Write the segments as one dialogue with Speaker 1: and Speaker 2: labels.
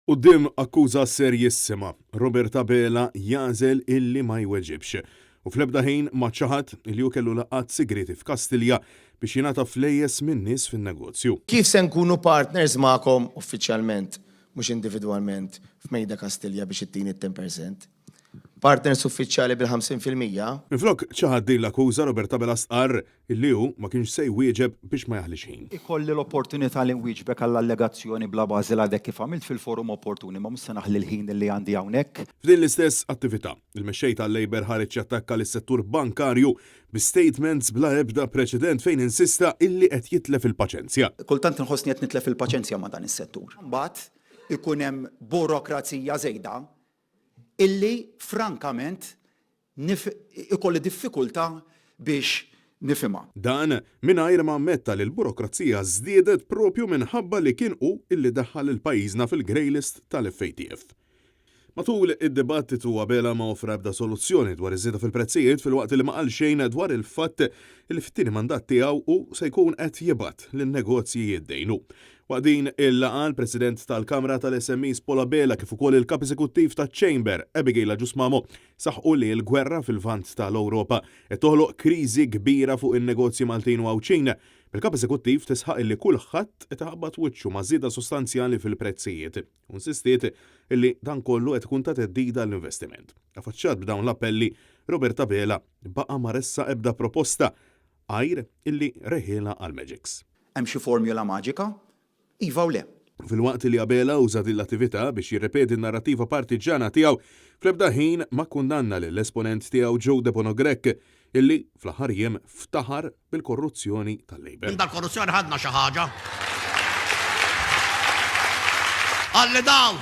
Speaker 1: Quddiem akkuża serjissima, Robert Abela jagħżel illi ma jweġibx. U fl-ebda ħin ma ċaħad illi hu kellu laqgħat sigrieti f'Kastilja biex jingħata flejjes minn nies fin-negozju.
Speaker 2: Kif se nkunu partners magħkom uffiċjalment, mhux individwalment, f'Mejda Kastilja biex ittini t-10%? Partners uffiċjali bil-50%?
Speaker 1: Minflok ċaħad din l-akkuża, Robert Abela stqarr illi hu ma kienx se jwieġeb biex ma jaħlix ħin.
Speaker 3: Ikolli l-opportunità li nwieġbek għall-allegazzjoni bla bażi li għadek kif għamilt fil-forum opportun, imma mhux se naħli l-ħin li għandi hawnhekk.
Speaker 1: F'din l-istess attività, il-Mexxej tal-Labour ħareġ jattakka lis-settur bankarju bi statements bla ebda preċedent fejn insista illi qed jitlef il-paċenzja.
Speaker 3: Kultant inħossni qed nitlef il-paċenzja ma' dan is-settur. Imbagħad ikun hemm burokrazija żejda illi frankament ikolli diffikultà biex nifhimha.
Speaker 1: Dan mingħajr ma ammetta li l-burokrazija żdiedet proprju minħabba li kien hu illi daħħal lil pajjiżna fil-grey list tal-FATF. Matul id-dibattitu Abela ma offra ebda soluzzjoni dwar iż-żieda fil-prezzijiet filwaqt li ma qal xejn dwar il-fatt li fit-tieni mandat tiegħu hu se jkun qed jibgħat lin-negozji jiddejnu. Waqt din il-laqgħa l-President tal-Kamra tal-SMEs Paul Abela kif ukoll il-Kap Eżekuttiv taċ-Chamber Abigail Agius Mamo saħqu li l-gwerra fil-Lvant tal-Ewropa qed toħloq kriżi kbira fuq in-negozji Maltin u Għawdxin, bil-Kap Eżekuttiv tisħaq illi kulħadd qed iħabbat wiċċu ma' żieda sostanzjali fil-prezzijiet u nsistiet illi dan kollu qed ikun ta' theddida għall-investiment. Affaċċjat b'dawn l-appelli, Robert Abela baqa' ma ressaq ebda proposta għajr illi reħielha għall-Magics.
Speaker 3: Hemm xi formula maġika? Iva u le.
Speaker 1: Filwaqt li Abela uża din l-attività biex jirrepeti n-narrattiva partiġġana tiegħu, fl-ebda ħin ma kkundanna lill-esponent tiegħu Joe Debono Grech, illi fl-aħħar jiem ftaħar bil-korruzzjoni tal-Labour.
Speaker 4: Minn dal-korruzzjoni ħadna xi ħaġa. Qalli dawn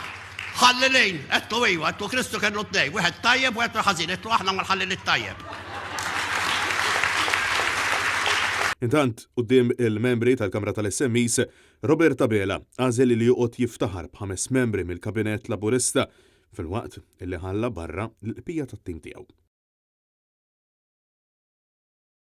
Speaker 4: ħallilin, għedtlu iva, għedtlu Kristu kellu tnejn, wieħed tajjeb u wieħed ħażin, għedtlu aħna mal-ħallil it-tajjeb.
Speaker 1: Intant, quddiem il-membri tal-Kamra tal-SMEs, Robert Abela għażel li joqgħod jiftaħar b'ħames membri mill-Kabinett Laburista, filwaqt li ħalla barra l-qpija tat-tim tiegħu.